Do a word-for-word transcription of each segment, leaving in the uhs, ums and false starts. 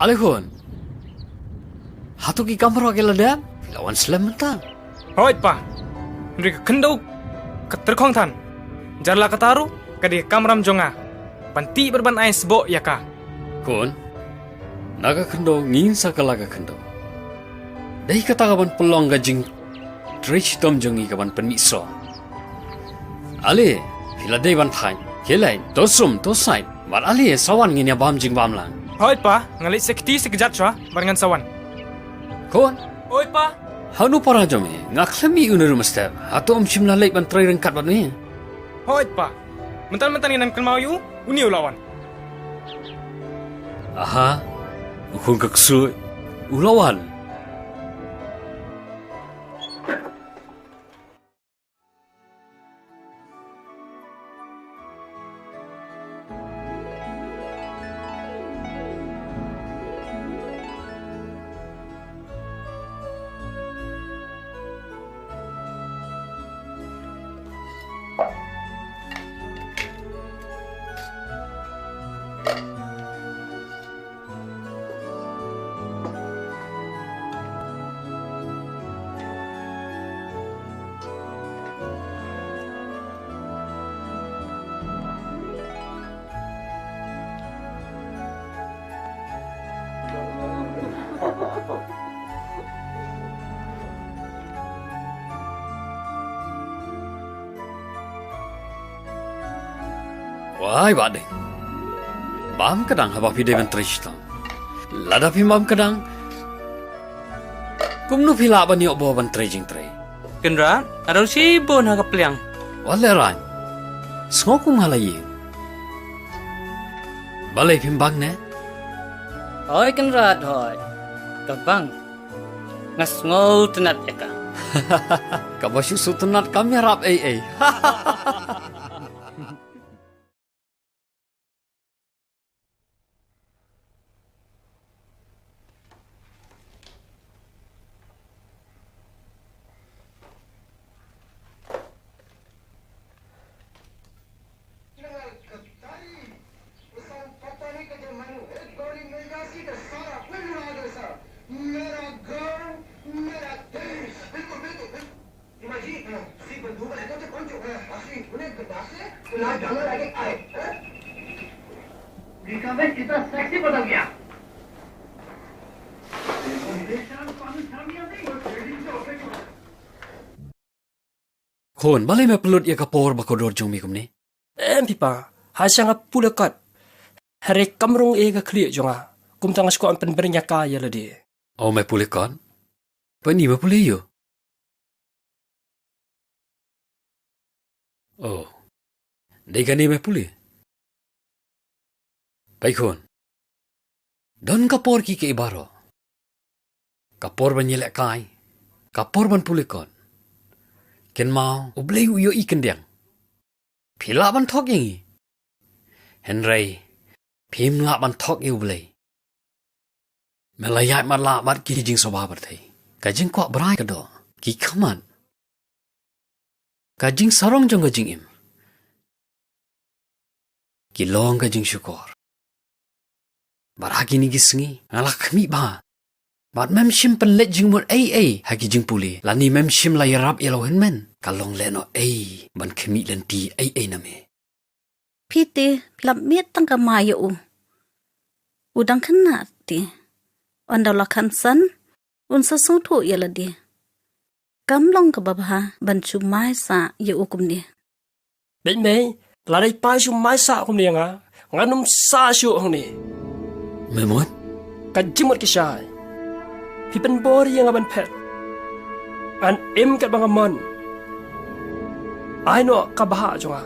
Ale khun. Hato ki kamra ki la dep? Phi la wan slem mynta. Hooid pa. Hynrei ka khyndew ka tyrkhong than. Jar la kata ruh ka dei ka kamram jong nga. Ban tih bad ban ai sboh ïa ka. Khun. Na ka khyndew ngin sa kylla ka khyndew. Dei kata ka ban pynlong ka jingtrei shitom jong ngi ka ban pynmih soh. Ale, phi la dei ban thait. Khie leit, to sum, to sait. Bad ale, sa wan ngin ïa bam jingbam lang. Hooid pa, nga leit sa kti sa kjat shuwa bad ngan sa wan. Khun. Hooid pa. Hano para jong me? Nga khlem ïohi une ruh mynstep. Hato ym shym la leit ban trei ryngkat bad me? Hooid pa. Mynta mynta ngin nang kynmaw ïa u, une u la wan. Aha. U khun ka ksuid u la wan. Wai, Bah Ding. Bam kdang haba phi dei ban trei shitom. Lada phim bam kdang, kumno phi lah ban ïoh bor ban trei jingtrei? Kynrad, ado shibun ha ka pliang. Wat lehraiñ. Sngew kum ha la ïing. Balei phim bang ne? Hooid Kynrad, hooid. Ka bang. Nga sngewtynnat ïa ka. Kaba shu sngewtynnat kam ïarap ei ei. Khun, balei me pynlut ïa ka por ba kordor jong me kumne? Em phi pa, ha sha nga pule kot. Hynrei kam rung ei ka khlieh jong nga. Kumta nga shu kwah pynbeiñ ïa ka ïa lade. O me pule kot? Peit ni me pule ïa u. O. Dei kane me pule. Peit khun. Don ka por ki kiei baroh. Ka por ban ïalehkai. Ka por ban pule kot. Kynmaw, U Blei u ïohi khyndiat. Phi lah ban thok ïa ngi. Hynrei phim lah ban thok ïa U Blei. Me la ïaid matlah bad ki jingsngewbha pyrthei. Ka jingkwah brai ka doh. Ki khmat. Ka jingsarong jong ka jingim. Ki long ka jingshukor. Bad ha kine ki sngi nga la khmih bha. Bad mem shym pynleit jingmut ei ei ha ki jingpule. Lane mem shym la ïarap ïa la u hynmen. Ka long lehnoh ei ban khmih lynti ei ei na me. Phi te, phi lap miet tang ka ma ïa u. U dang khynnah te. Ynda u la khan san, un sa sngewthuh ïa lade. Kam long kaba bha ban shu mai sah ïa u kumne. Beit mei, lada i pa i shu mai sah kumne ïa nga, ngan ym sah shuh hangne. Me mut? Ka jingmut ki shai. Phi pynbor ïa nga ban phet. Ngan im katba nga mon. Ai noh ka bhah jong nga.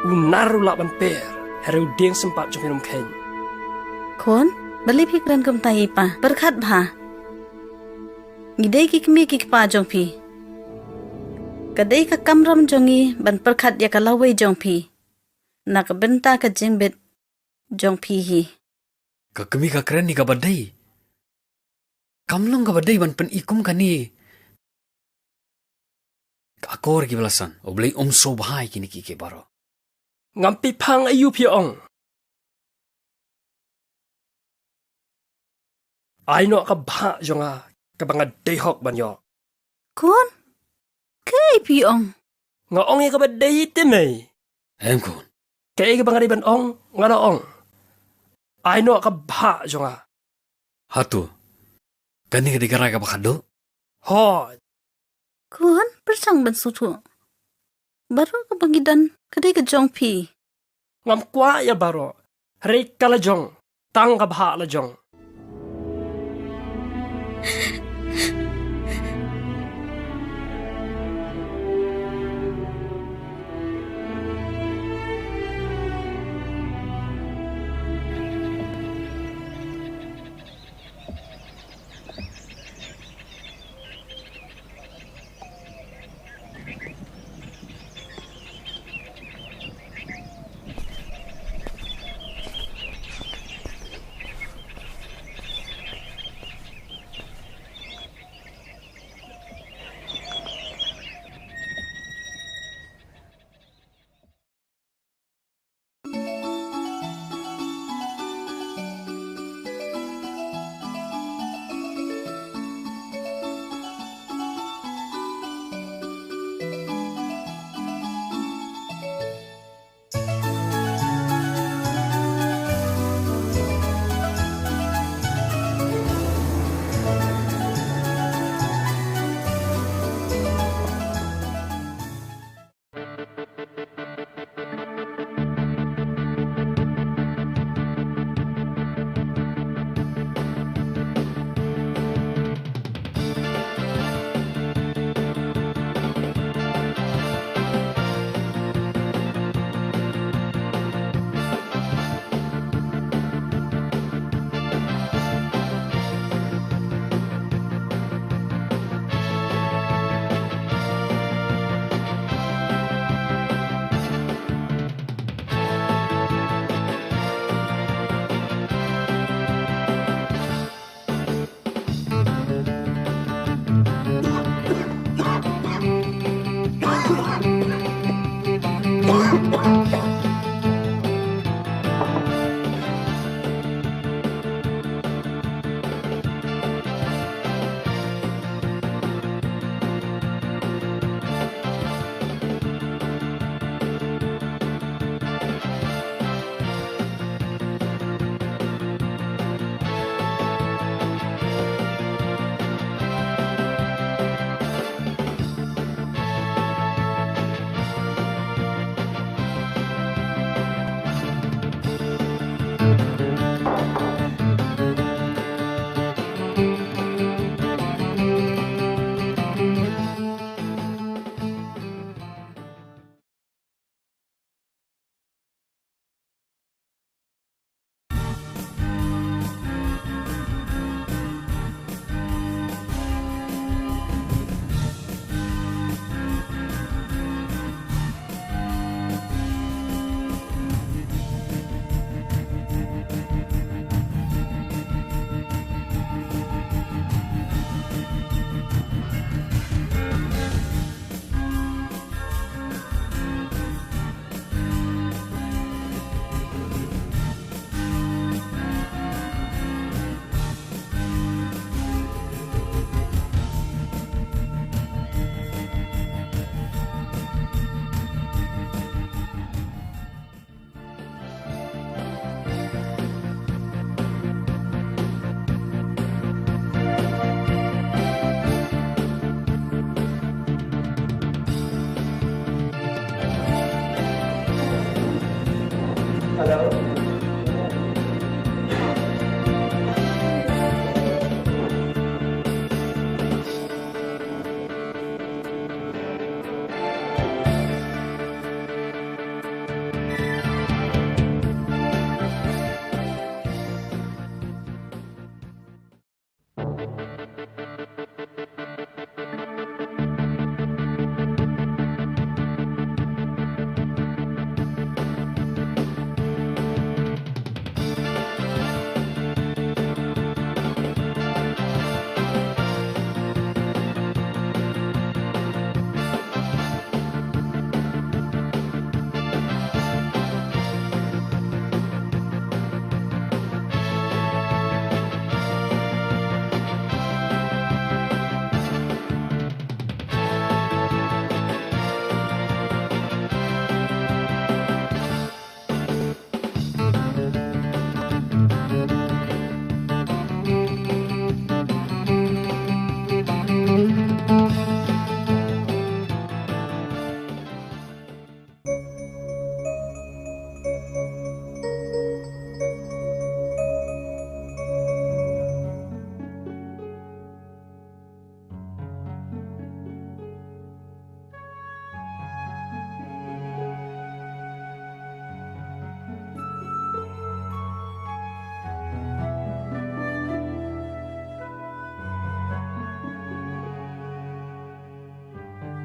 U nar u lah ban per, hynrei u dieng sympat jong phi un ym kheiñ. Khun, balei phi kren kumta ïa i pa? Pyrkhat bha. Ngi dei ki kmie ki kpa jong phi. Ka dei ka kamram jong ngi ban pyrkhat ïa ka lawei jong phi. Na ka bynta ka jingbit jong phi hi. Ka kmie ka kren hi kaba dei. Kam long kaba dei ban pyni kum kane. Ka akor kiba la san, U Blei um sngewbha ïa kine kiei kiei baroh. Ngam pynphang aïu phi ong. Ai noh ka bhah jong nga kaba nga dei hok ban ïoh. Khun, kaei phi ong? Nga ong ïa kaba dei te mei. Em khun. Kaei kaba nga dei ban ong, nga la ong. Ai noh ka bhah jong nga. Hato kane ka dei ka rai kaba khadduh? Hooid. Khun, pyrshang ban sngewthuh. Baroh kaba ngi don ka dei ka jong phi. Ngam kwah ïa baroh. Hynrei ka la jong, tang ka bhah la jong.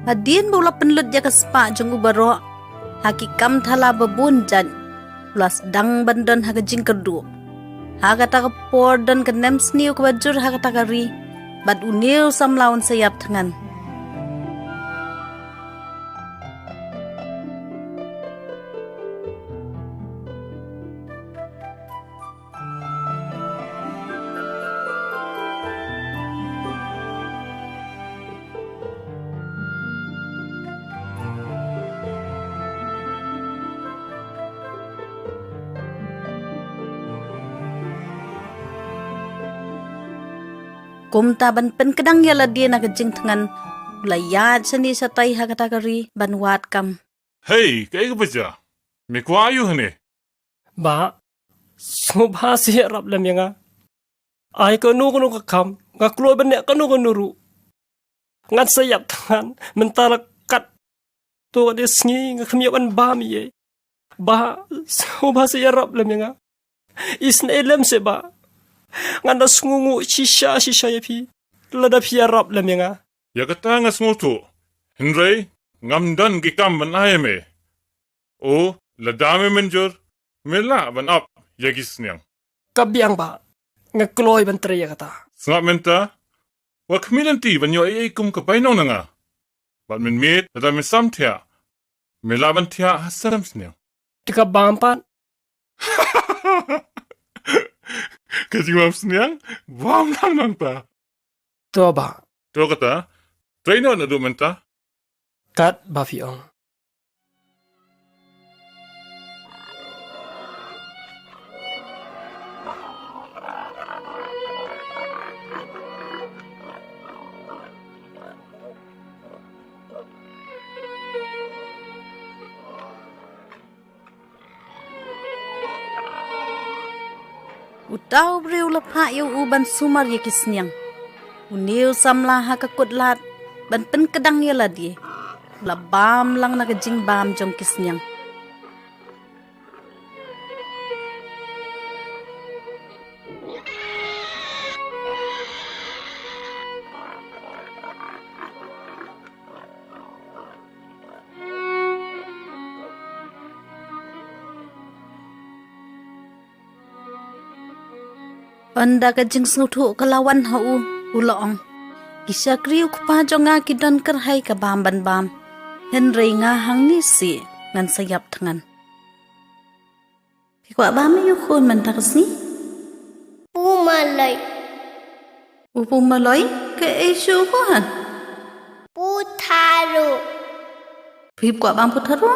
Hadien ba u la pynlut ïa ka spah jong u baroh ha ki kam thala ba bun jait, u la sdang ban don ha ka jingkyrduh. Ha kata ka por don ka nemsniew kaba jur ha kata ka ri, bad une u samla un sa ïap thngan. Kumta ban pynkdang ïa lade na ka jingthngan, u la ïaid shane shatai ha kata ka ri ban wad kam. Hei, kaei kaba jia? Me kwah aïu hangne? Bah, sngewbha sa ïarap lem ïa nga. Ai kano kano ka kam, nga kloi ban leh kano kano ruh. Ngan sa ïap thngan, mynta la katto katne sngi nga khlem ïoh ban bam ei ei. Bah, sngewbha sa ïarap lem ïa nga. Isynei lem seh bah. Ngan da sngewnguh shisha shisha ïa phi lada phi ïarap lem ïa nga. Ïa kata nga sngewthuh. Hynrei ngam don ki kam ban ai ïa me. O, lada me mynjur, me lah ban ap ïa ki sniang. Ka biang bah, nga kloi ban trei ïa kata. Sngap mynta, wat khmih lynti ban ïoh ei ei kum ka bainong na nga. Bad mynmiet lada me sam thiah, me lah ban thiah ha sarem sniang. Te ka bam pat? Ka jingbam sniang, bam lang nangta. To bah. To kata, trei noh naduh mynta. Katba phi ong. Uta u briew la phah ïa u ban sumar ïa ki sniang. Une u samla ha ka kut lad ban pynkdang ïa lade, u la bam lang na ka jingbam jong ki sniang. Ynda ka jingsngewthuh ka la wan ha u, u la ong, ki shakri u kpa jong nga ki don kyrhai ka bam ban bam. Hynrei nga hangne seh ngan sa ïap thngan. Phi kwah bam ïa u khun mynta ka sngi? Pu Maloi. U Pu Maloi, kaei shuh u khun? Pu Tharu. Phi kwah bam Pu Tharu?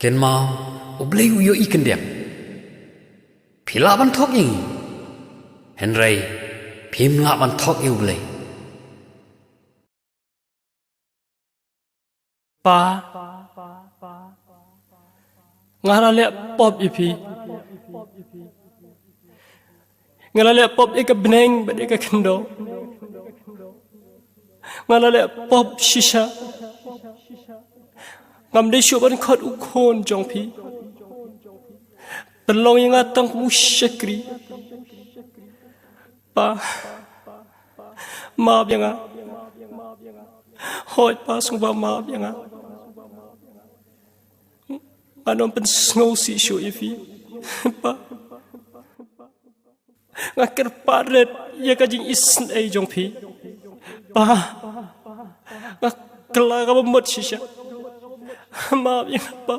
Kynmaw, U Blei u ïohi khyndiat. Phi lah ban thok ïa ngi. Hynrei phim lah ban thok ïa U Blei. Pa, nga la leh pop ïa phi. Nga la leh pop ïa ka bneng bad ïa ka khyndew. Nga la leh pop shisha. Ngam dei shuh ban khot u khun jong phi. Pynlong ïa nga tang kum u shakri. Pa, map ïa nga. Hooid pa, sngewbha map ïa nga. Ngan ym pynsngewsih shuh ïa phi. Pa, nga kyrpad rit ïa ka jingisynei jong phi. Pa, nga kylla kaba mut shisha. Map ïa nga pa.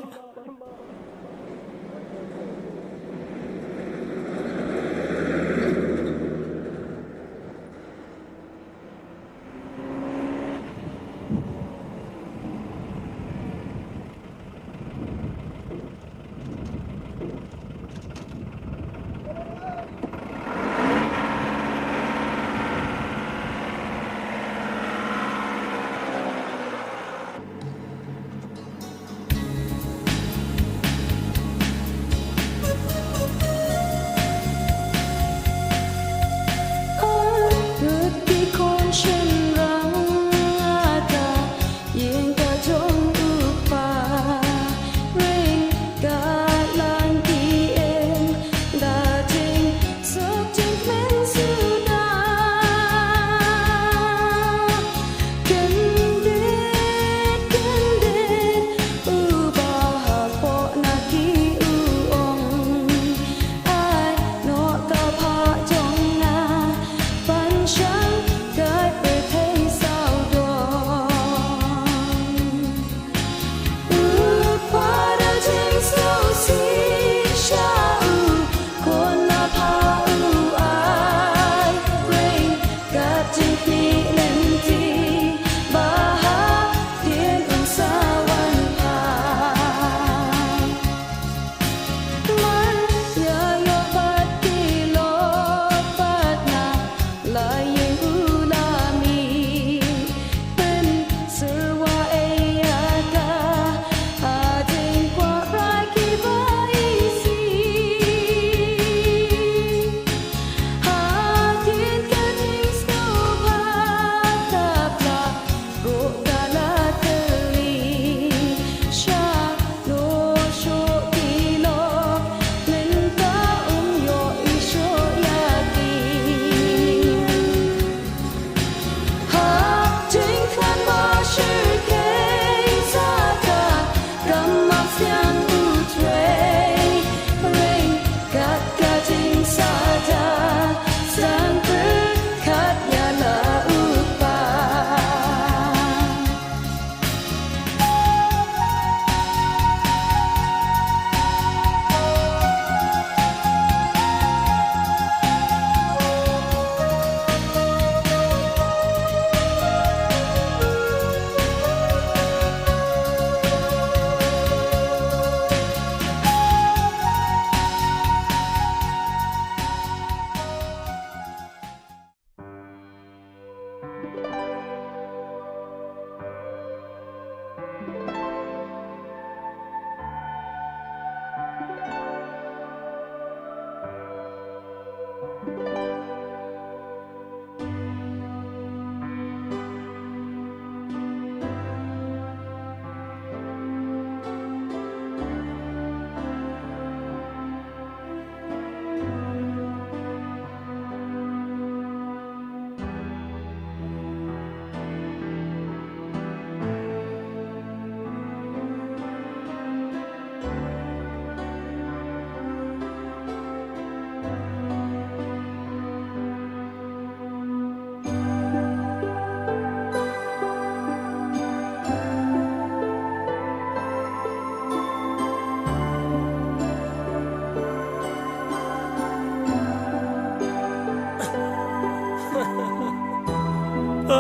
Pa,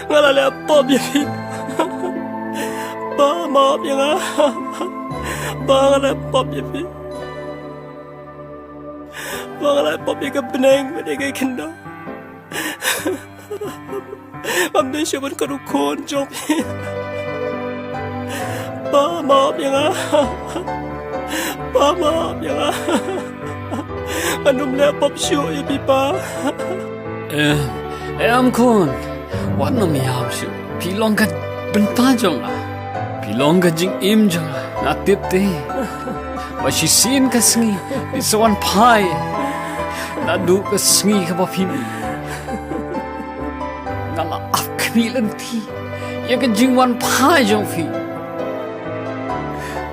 nga la leh pop ïa phi. Pa, map ïa nga. Pa, nga la leh pop ïa phi. Pa, nga la leh pop ïa ka bneng bad ïa ka khyndew. Ngam dei shuh ban kut u khun jong phi. Pa, map ïa nga. Pa, map ïa nga. Ngan ym leh pop shuh ïa phi, Pa. Em, em khun. Wat nym ïam shuh. Phi long ka bynta jong nga. Phi long ka jingim jong nga. Nga tip te ba shisien ka sngi phi sa wan phai. Naduh ka sngi kaba phi mih, nga la ap khmih lynti ïa ka jingwan phai jong phi.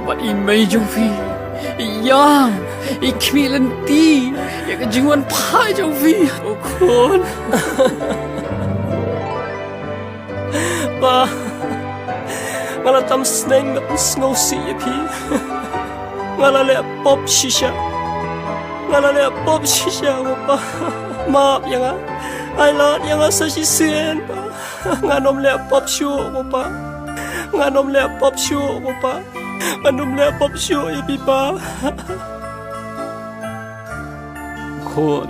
Bad i mei jong phi i ïam, i khmih lynti ïa ka jingwan phai jong phi. O khun. Pa, nga la tam sneng ban pynsngewsih ïa phi. Nga la leh pop shisha. Nga la leh pop shisha, ko Pa. Map ïa nga. Ai lad ïa nga sa shisien, Pa. Ngan ym leh pop shuh, ko Pa. Ngan ym leh pop shuh, ko Pa. Ngan ym leh pop shuh ïa phi, Pa. Khun,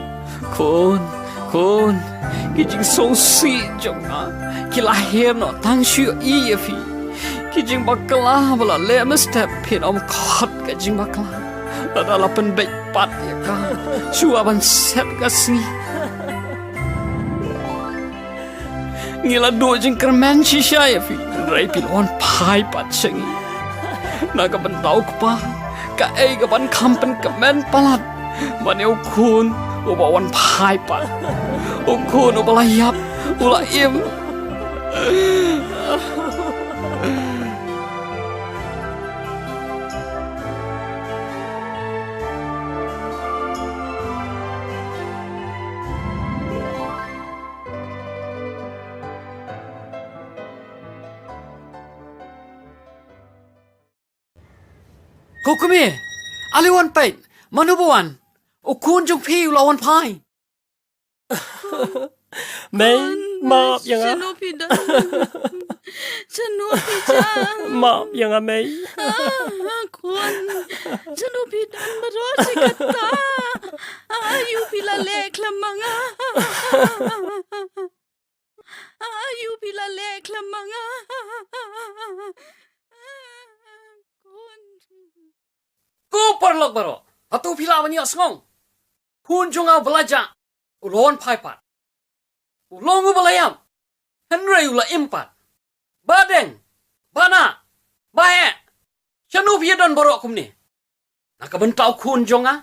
khun, khun. Ki jingsngewsih jong nga ki la hiar noh tang shu ïohi ïa phi. Ki jingbakla ba la leh mynstep phin ym khot ka jingbakla. Lada la pynbeit pat ïa ka shuwa ban set ka sngi. Ngi la duh jingkyrmen shisha ïa phi, hynrei phi la wan phai pat sha ngi. Na ka bynta u kpa, kaei kaban kham pynkmen palat ban ïa u khun uba wan phai pat, u khun uba la ïap, u la im. Ko kmie, ale wan peit, mano ba wan? U khun jong phi u la wan phai. Mei, map ïa nga. Shano phi don? Shano phi don? Map ïa nga, mei. Ah, khun. Shano phi don baroh shi katta? Ah, aïu phi la leh khlem ma nga? Ah, aïu phi la leh khlem ma nga? Khun. Ko paralok baroh, hato phi lah ban ïohsngew? Khun jong nga uba la jah u la wan phai pat. U long uba la ïap, hynrei u la im pat. Ba deng, ba nah, ba heh, shano phi ïa don baroh kumne? Na ka bynta u khun jong nga,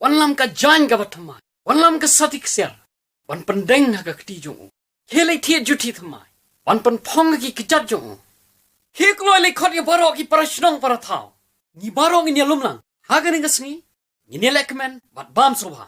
wanlam ka jaiñ kaba thymmai, wanlam ka sati ksiar ban pyndeng ha ka kti jong u. Khie leit thied juti thymmai ban pynphong ha ki kjat jong u. Khie kloi leit khot ïa baroh ki para shnong para thaw. Ngi baroh ngin ïalum lang ha kane ka sngi. Ngin ïaleh kmen bad bam sngewbha.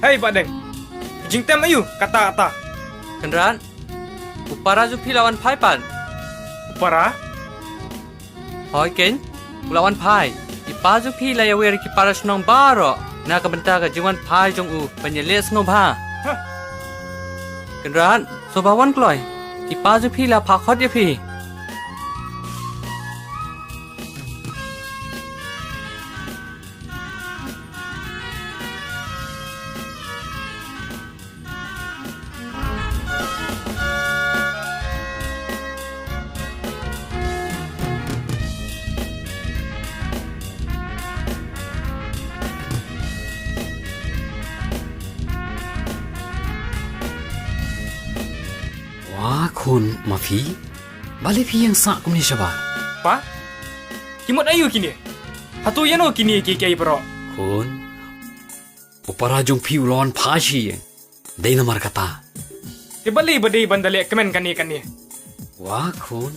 Hei, Bah Deng. Jingtem aïu katta katta? Kynrad, u para jong phi la wan phai pat. U para? Hooid keiñ, u la wan phai. I pa jong phi la ïawer ïa ki para shnong baroh na ka bynta ka jingwan phai jong u ban ïaleh sngewbha. Hah. Kynrad, sngewbha wan kloi. I pa jong phi la phah khot ïa phi. Khun, ma phi? Balei phi ïeng sah kumne shabar? Pa, ki mut aïu kine? Hato ïano kine ki, ki baroh? Khun, u para jong phi u la wan phai sha ïing. Dei namar kata. Te balei ba dei ban da leh kmen kane kane? Wa khun,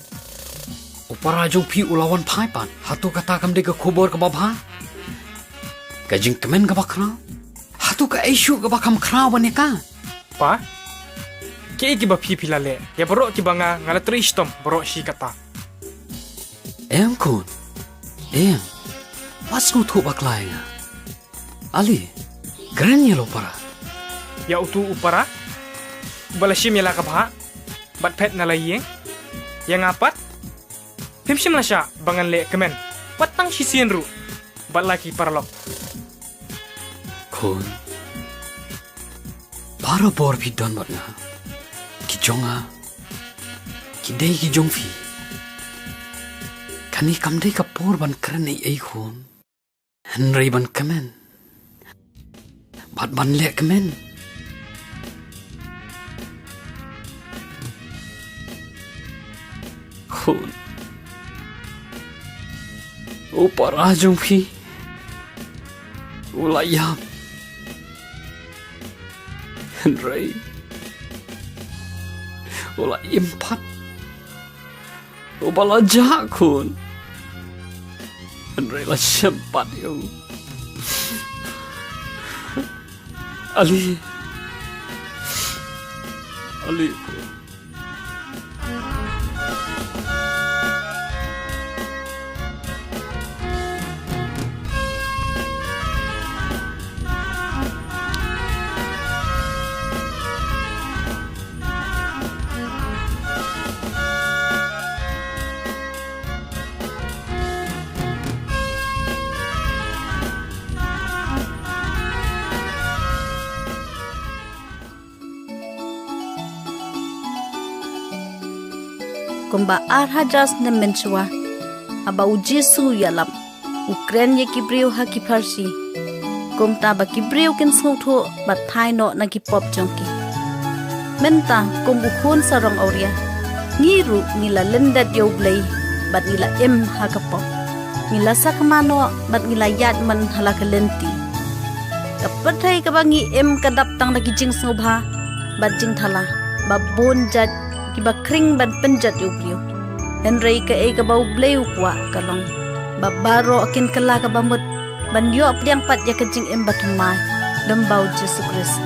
u para jong phi u la wan phai pat. Hato kata kam dei ka khubor kaba bha? Ka jingkmen kaba khraw, hato kaei shuh kaba kham khraw ban ïa ka? Pa, kiei kiba phi phi la leh ïa baroh kiba nga, nga la trei shitom baroh shi katta. Em khun, em. Wat sngewthuh bakla ïa nga. Ali, kren ïa la u para. Ïa utu u para uba la shim ïa la ka bhah bad phet na la ïing, ïa nga pat? Phim shym la shah ba ngan leh kmen wat tang shisien ruh bad la ki paralok. Khun, barabor phi don bad nga. Ki jong nga, ki dei ki jong phi. Kane kam dei ka por ban kren ei ei khun, hynrei ban kmen bad ban leh kmen. Khun, u para jong phi u la ïap, hynrei u la im pat. Uba la jah khun, hynrei la shem pat ïa u. Ali, ali khun. Kumba ar hajar snem mynshuwa, haba u Jisu u ïalap, u kren ïa ki briew ha ki pharshi, kumta ba ki briew kin sngewthuh bad phai noh na ki pop jong ki. Mynta kum u khun sarong awria, ngi ruh ngi la lyndet ïa U Blei bad ngi la im ha ka pop. Ngi la sakma noh bad ngi la ïaid man ha la ka lynti. Ka pyrthei kaba ngi im ka dap tang da ki jingsngewbha bad jingthala ba bun jait kiba khring ban pynjot ïa u briew. Hynrei kaei kaba U Blei u kwah ka long ba baroh kin kylla kaba mut ban ïoh pdiang pat ïa ka jingim bathymmai lyngba U Jisu Khrist.